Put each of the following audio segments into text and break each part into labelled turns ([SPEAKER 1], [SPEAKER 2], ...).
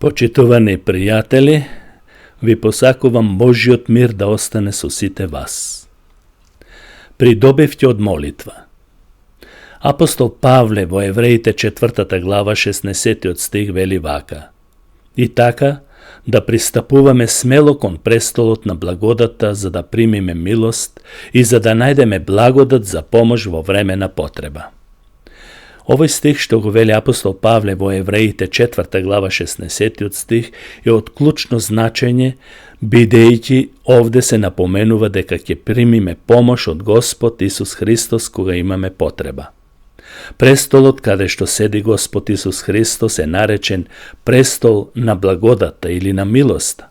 [SPEAKER 1] Почитувани пријатели, ви посакувам Божиот мир да остане со сите вас. Придобивте од молитва. Апостол Павле во Евреите 4 глава 16 стих вели вака: И така, да пристапуваме смело кон престолот на благодата за да примиме милост и за да најдеме благодат за помош во време на потреба. Овој стих што го вели апостол Павле во Евреите 4 глава 16 стих е од клучно значење, бидејќи овде се напоменува дека ќе примиме помош од Господ Исус Христос кога имаме потреба. Престолот каде што седи Господ Исус Христос е наречен престол на благодата или на милоста.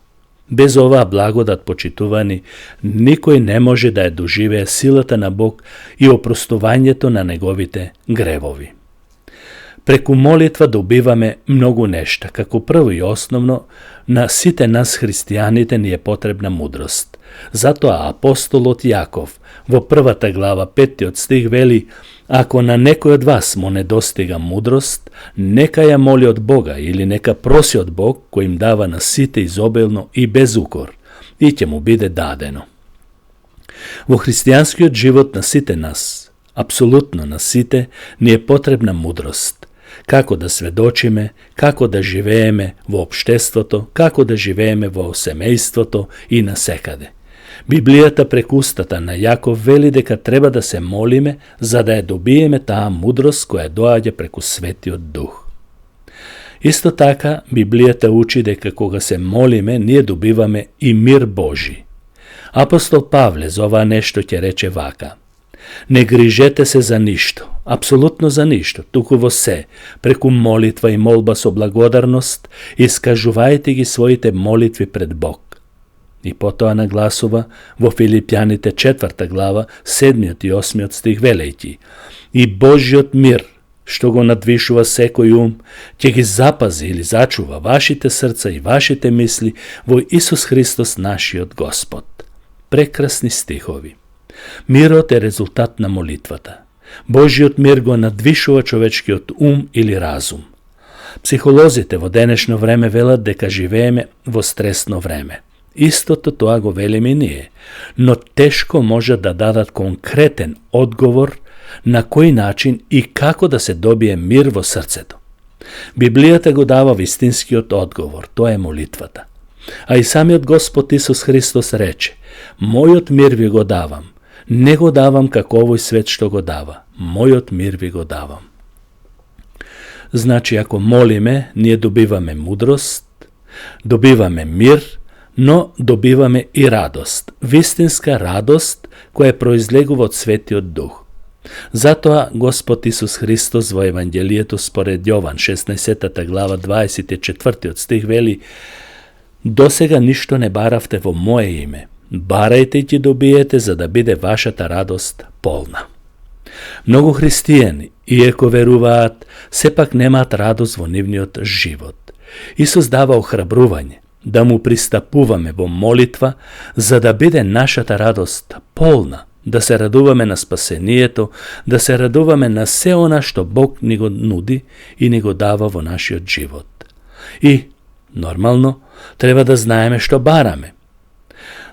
[SPEAKER 1] Без оваа благодат, почитувани, никој не може да ја доживее силата на Бог и опростувањето на неговите гревови. Преку молитва добиваме многу нешта. Како прво и основно, на сите нас христијаните ни е потребна мудрост. Затоа апостолот Јаков во 1 глава 5 стих вели: Ако на некој од вас му недостига мудрост, нека ја моли од Бога или нека проси од Бог, кој им дава на сите изобилно и без укор, и ќе му биде дадено. Во христијанскиот живот на сите нас, апсолутно на сите, ни е потребна мудрост. Како да сведочиме, како да живееме во општеството, како да живееме во семејството и насекаде. Библијата преку устата на Јаков вели дека треба да се молиме за да ја добиеме таа мудрост која доаѓа преку Светиот Дух. Исто така, Библијата учи дека кога се молиме, ние добиваме и мир Божи. Апостол Павле за ова нешто ќе рече вака: Не грижете се за ништо, апсолутно за ништо, туку во се, преку молитва и молба со благодарност, искажувајте ги своите молитви пред Бог. И потоа нагласува во Филипјаните 4 глава 7 и 8 стих велејќи: И Божиот мир, што го надвишува секој ум, ќе ги запази или зачува вашите срца и вашите мисли во Исус Христос нашиот Господ. Прекрасни стихови. Мирот е резултат на молитвата. Божиот мир го надвишува човечкиот ум или разум. Психолозите во денешно време велат дека живееме во стресно време. Истото тоа го велиме и ние, но тешко може да дадат конкретен одговор на кој начин и како да се добие мир во срцето. Библијата го дава вистинскиот одговор, тоа е молитвата. А и самиот Господ Исус Христос рече: Мојот мир ви го давам, не го давам како овој свет што го дава, мојот мир ви го давам. Значи, ако молиме, ние добиваме мудрост, добиваме мир, но добиваме и радост, вистинска радост која произлегува од Светиот Дух. Затоа Господ Исус Христос во Евангелието според Јован 16 глава 24 стих вели: Досега ништо не баравте во Мое име, барајте и ќе добиете за да биде вашата радост полна. Многу христијани, иако веруваат, сепак немаат радост во нивниот живот. Исус дава охрабрување да му пристапуваме во молитва за да биде нашата радост полна, да се радуваме на спасението, да се радуваме на се она што Бог ни го нуди и ни го дава во нашиот живот. И, нормално, треба да знаеме што бараме.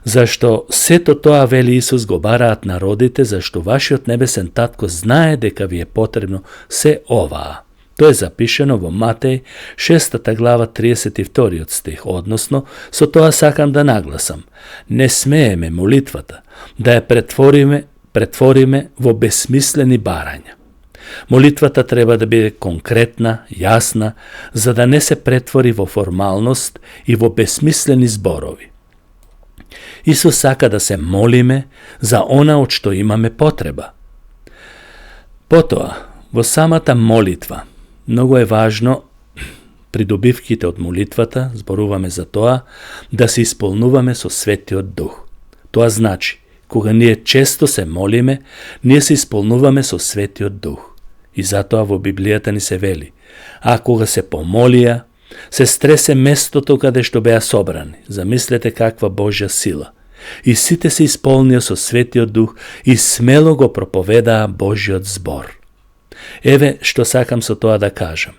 [SPEAKER 1] Зашто сето тоа, вели Исус, го бараат народите, зашто вашиот небесен татко знае дека ви е потребно се оваа. Тоа е запишено во Матеј 6 глава 32 стих, односно, со тоа сакам да нагласам: не смееме молитвата да ја претвориме во бесмислени барања. Молитвата треба да биде конкретна, јасна, за да не се претвори во формалност и во бесмислени зборови. Исус сака да се молиме за она од што имаме потреба. Потоа, во самата молитва, многу е важно придобивките од молитвата, зборуваме за тоа, да се исполнуваме со Светиот Дух. Тоа значи, кога ние често се молиме, ние се исполнуваме со Светиот Дух. И затоа во Библијата ни се вели: А кога се помолија, се стресе местото каде што беа собрани. Замислете каква Божја сила. И сите се исполнија со Светиот Дух и смело го проповедаа Божјиот збор. Еве што сакам со тоа да кажам.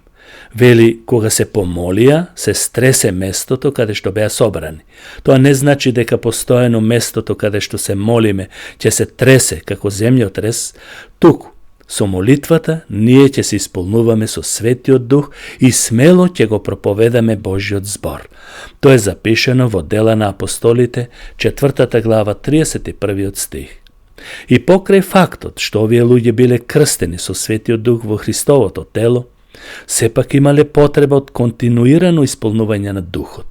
[SPEAKER 1] Вели, кога се помолија, се стресе местото каде што беа собрани. Тоа не значи дека постојано местото каде што се молиме ќе се тресе како земјотрес, туку со молитвата ние ќе се исполнуваме со Светиот Дух и смело ќе го проповедаме Божјиот збор. Тоа е запишено во Дела на апостолите, 4 глава, 31 стих. И покрај фактот што овие луѓе биле крстени со Светиот Дух во Христовото тело, сепак имале потреба од континуирано исполнување на Духот.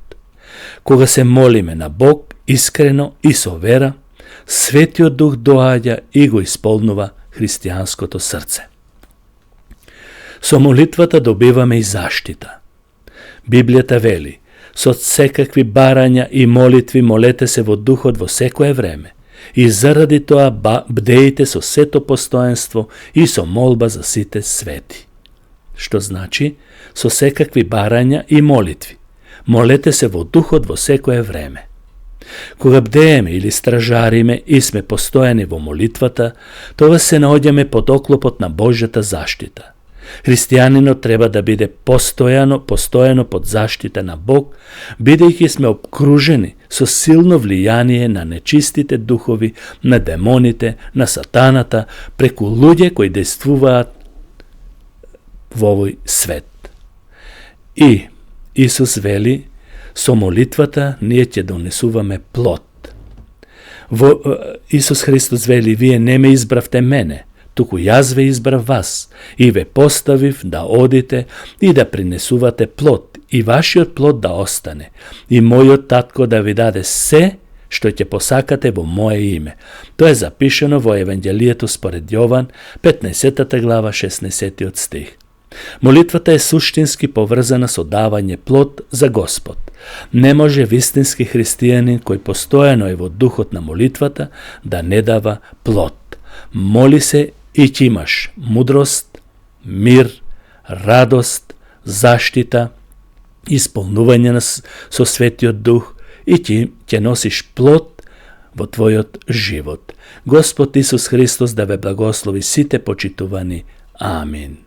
[SPEAKER 1] Кога се молиме на Бог искрено и со вера, Светиот Дух доаѓа и го исполнува христијанското срце. Со молитвата добиваме и заштита. Библијата вели: со секакви барања и молитви молете се во Духот во секое време, и заради тоа бдеите со сето постоjanство и со молба за сите свети. Што значи со секакви барања и молитви? Молете се во Духот во секое време. Кога бдееме или стражариме и сме постојани во молитвата, тоа се наоѓаме под оклопот на Божјата заштита. Христијанинот треба да биде постојано под заштита на Бог, бидејќи сме обкружени со силно влијание на нечистите духови, на демоните, на сатаната, преку луѓе кои действуваат во овој свет. И Исус вели: со молитвата ние ќе донесуваме плод. Исус Христос вели: вие не ме избравте мене, туку јас ве избрав вас и ве поставив да одите и да принесувате плод, и вашиот плод да остане, и мојот татко да ви даде се што ќе посакате во мое име. Тоа е запишено во Евангелието според Јован, 15 глава, 16 стих. Молитвата е суштински поврзана со давање плод за Господ. Не може вистински христијанин кој постојано е во духот на молитвата да не дава плод. Моли се и ќе имаш мудрост, мир, радост, заштита, исполнување со Светиот Дух и ќе носиш плод во твојот живот. Господ Исус Христос да ве благослови сите почитувани. Амин.